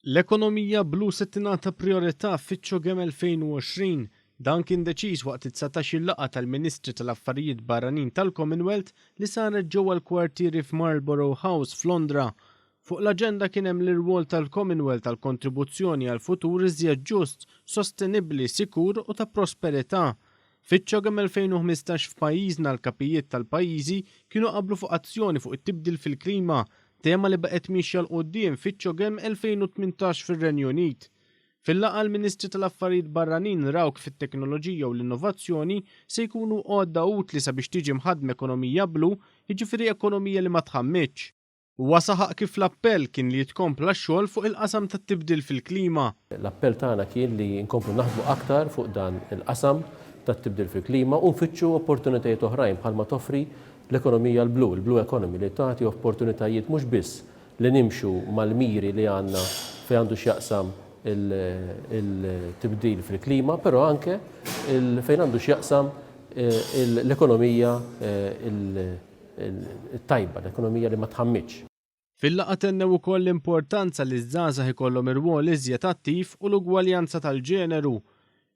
L-ekonomija blu se tingħata prijorità fiċ-CHOGM 2020. Dan kien deċiż waqt it-dsatax-il laqgħa tal-Ministri tal-Affarijiet Barranin tal-Commonwealth li saret ġewwa l-kwartieri f'Marlborough House f'Londra. Fuq l-aġenda kien hemm l-irwol tal-Commonwealth għall-kontribuzzjoni għal futur iżjed ġust, sostenibbli, sikur u ta' prosperità. Fiċ-CHOGM 2015 f'pajjiżna l-kapijiet tal-pajjiżi kienu qablu fuq azzjoni fuq it-tibdil fil-klima, tema li baqgħet miexja 'l quddiem fiċ-CHOGM 2018 fir-Renju Unit. Fil-laqgħa l-Ministri tal-Affarijiet Barranin raw kif it-teknoloġija u l-innovazzjoni se jkunu għodda utli sabiex tiġi mħaddma ekonomija blu, jiġifieri ekonomija li ma tħammiġx. Huwa saħaq kif l-appell kien li jitkompla x-xogħol fuq il-qasam tat-tibdil fil-klima. L-appell tagħna kien li nkomplu naħdmu aktar fuq dan il-qasam tat-tibdil fil-klima u nfittxu opportunitajiet oħrajn bħalma toffri l-ekonomija l-blu, il-blue economy li tagħti opportunitajiet mhux biss li nimxu mal-miri li għandna fejn għandu x'jaqsam il-tibdil fil-klima, però anke fejn għandu x'jaqsam l-ekonomija it-tajba, l-ekonomija li ma tħammiġx. Fil-laqgħa tennew ukoll l-importanza li ż-żgħażagħ ikollhom irwol iżjed attiv u l-ugwaljanza tal-ġeneru.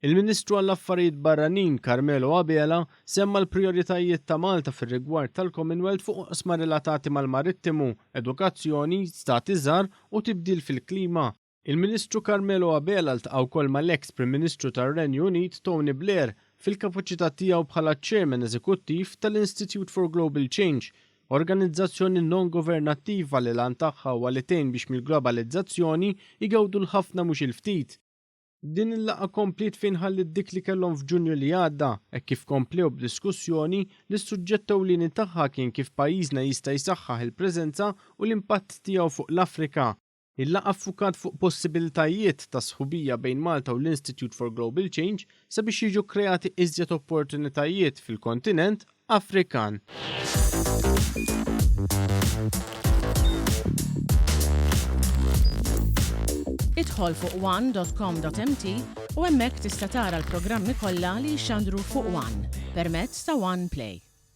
Il-Ministru għall-Affarijiet Barranin, Carmelo Abela, semma l-prijoritajiet ta' Malta fir-rigward tal-Commonwealth fuq oqsma relatati mal-marittimu, edukazzjoni, stati żgħar u tibdil fil-klima. Il-Ministru Carmelo Abela ltaqa' wkoll mal-eks Prim Ministru tar-Renju Unit Tony Blair fil-kapaċità tiegħu bħala Chairman Eżekuttiv tal-Institute for Global Change, organizzazzjoni non-governattiva li l-għan tagħha huwa li tgħin biex mill-globalizzazzjoni jgawdu l-ħafna mhux il-ftit. Din il-laqgħa kompliet fejn ħalliet dik li kellhom f'Ġunju li għadda, hekk kif komplew b'diskussjoni li s-suġġett ewlieni tagħha kien kif pajjiżna jista' jsaħħaħ il-preżenza u l-impatt tiegħu fuq l-Afrika. Il-laqgħa ffukat fuq possibiltajiet ta' sħubija bejn Malta u l-Institute for Global Change sabiex jiġu kkreati iżjed opportunitajiet fil-kontinent Afrikan. Idħol fuq one.com.mt u hemmhekk tista' tara l-programmi kollha li jixxandru fuq One permezz ta' One Play.